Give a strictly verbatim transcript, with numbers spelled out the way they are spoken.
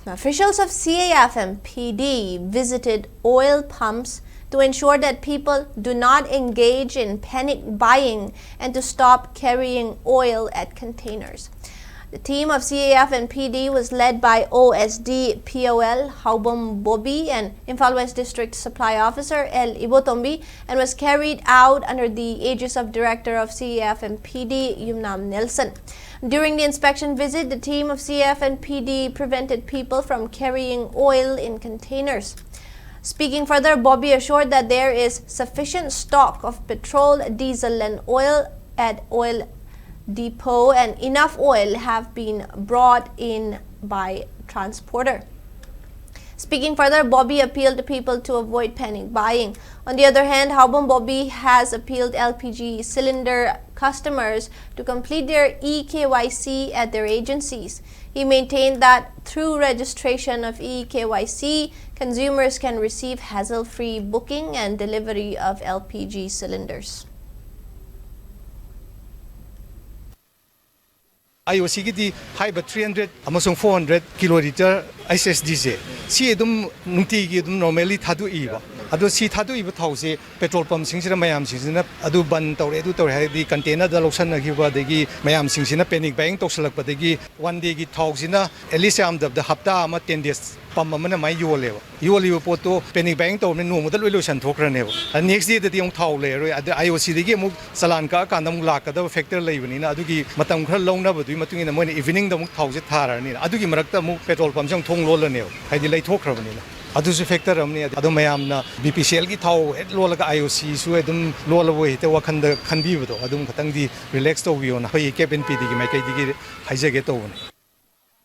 Officials of C A F and P D visited oil pumps to ensure that people do not engage in panic buying and to stop carrying oil at containers. The team of C A F and P D was led by O S D P O L Haobam Bobby and Imphal West District Supply Officer L Ibotombi and was carried out under the aegis of Director of C A F and P D Yumnam Nelson. During the inspection visit, the team of C A F and P D prevented people from carrying oil in containers. Speaking further, Bobby assured that there is sufficient stock of petrol, diesel, and oil at oil depot, and enough oil have been brought in by transporter. Speaking further, Bobby appealed to people to avoid panic buying. On the other hand, Haobam Bobby has appealed L P G cylinder customers to complete their e K Y C at their agencies. He maintained that through registration of e K Y C, consumers can receive hassle-free booking and delivery of L P G cylinders. I O ꯁꯤꯒꯤꯗꯤ ꯍꯥꯏꯔꯤꯕ three hundred ꯑꯃꯁꯨꯡ four hundred kilolitre H S ꯗꯤꯁꯦ, ꯁꯤ ꯑꯗꯨꯝ ꯅꯨꯡꯇꯤꯒꯤ ꯑꯗꯨꯝ normally ꯊꯥꯗꯣꯛꯏꯕ꯫ ꯑꯗꯣ ꯁꯤ ꯊꯥꯗꯣꯛꯏꯕ ꯊꯥꯎꯁꯦ ꯄꯦꯇ꯭ꯔꯣꯜ ꯄꯝꯁꯤꯡꯁꯤꯗ ꯃꯌꯥꯝꯁꯤꯡꯁꯤꯅ ꯑꯗꯨ ꯕꯟ ꯇꯧꯔꯦ, ꯑꯗꯨ ꯇꯧꯔꯦ ꯍꯥꯏꯔꯗꯤ, ꯀꯟꯇꯦꯅꯔꯗ ꯂꯧꯁꯟꯅꯈꯤꯕ, ꯑꯗꯒꯤ ꯃꯌꯥꯝꯁꯤꯡꯁꯤꯅ ꯄꯦꯅꯤꯛ ꯕꯥꯏꯌꯤꯡ ꯇꯧꯁꯜꯂꯛꯄꯗꯒꯤ, ꯋꯥꯟ ꯗꯦꯒꯤ ꯊꯥꯎꯁꯤꯅ ꯑꯦꯠꯂꯤꯁ ꯌꯥꯝꯗꯕꯗ ꯍꯞꯇꯥ ꯑꯃ, ꯇꯦꯟ ꯗꯦꯖ ꯄꯝ ꯑꯃꯅ ꯃꯥꯏ ꯌꯣꯜꯂꯦꯕ꯫ ꯌꯣꯜꯂꯤꯕ ꯄꯣꯠꯇꯣ ꯄꯦꯅꯤꯛ ꯕꯥꯏꯌꯤꯡ ꯇꯧꯔꯕꯅꯤꯅ ꯅꯣꯡꯃꯗ ꯂꯣꯏ ꯂꯣꯏꯁꯟ ꯊꯣꯛꯈ꯭ꯔꯅꯦꯕ꯫ ꯑꯗ ꯅꯦꯛꯁ ꯗꯦꯗꯗꯤ ꯑꯃꯨꯛ ꯊꯥꯎ ꯂꯩꯔꯔꯣꯏ꯫ ꯑꯗ ꯑꯥꯏ ꯑꯣ ꯁꯤꯗꯒꯤ ꯑꯃꯨꯛ ꯆꯂꯥꯟ ꯀꯛꯑꯀꯥꯟꯗ ꯑꯃꯨꯛ ꯂꯥꯛꯀꯗꯕ ꯐꯦꯛꯇꯔ ꯂꯩꯕꯅꯤꯅ, ꯑꯗꯨꯒꯤ ꯃꯇꯝ ꯈꯔ ꯂꯧꯅꯕꯗꯨꯒꯤ ꯃꯇꯨꯡ ꯏꯟꯅ ꯃꯣꯏꯅ ꯏꯚꯤꯅꯤꯡꯗ ꯑꯃꯨꯛ ꯊꯥꯎꯁꯦ ꯊꯥꯔꯅꯤꯅ, ꯑꯗꯨꯒꯤ ꯃꯔꯛꯇ ꯑꯃꯨꯛ ꯄꯦꯇ꯭ꯔꯣꯜ ꯄꯝꯁꯦ ꯑꯃꯨꯛ ꯊꯣꯡ ꯂꯣꯜꯂꯅꯦꯕ, ꯍꯥꯏꯗꯤ ꯂꯩꯊꯣꯛꯈ꯭ꯔꯕꯅꯤꯅ꯫ ꯑꯗꯨꯁꯨ ꯐꯦꯛꯇꯔ ꯑꯃꯅꯤ꯫ ꯑꯗꯣ ꯃꯌꯥꯝꯅ ꯕꯤ ꯄꯤ ꯁꯤ ꯑꯦꯜꯒꯤ ꯊꯥꯎ ꯍꯦꯛ ꯂꯣꯜꯂꯒ ꯑꯥꯏ ꯑꯣ ꯁꯤꯁꯨ ꯑꯗꯨꯝ ꯂꯣꯜꯂꯕꯣꯏ ꯍꯦꯛꯇ ꯋꯥꯈꯟꯗ ꯈꯟꯕꯤꯕꯗꯣ, ꯑꯗꯨꯝ ꯈꯇꯪꯗꯤ ꯔꯤꯂꯦꯛꯁ ꯇꯧꯕꯤꯌꯣꯅ ꯑꯩꯈꯣꯏꯒꯤ ꯀꯦꯞ ꯑꯦꯟ ꯄꯤ ꯗꯤꯒꯤ ꯃꯥꯏꯀꯩꯗꯒꯤ ꯍꯥꯏꯖꯒꯦ ꯇꯧꯕꯅꯤ꯫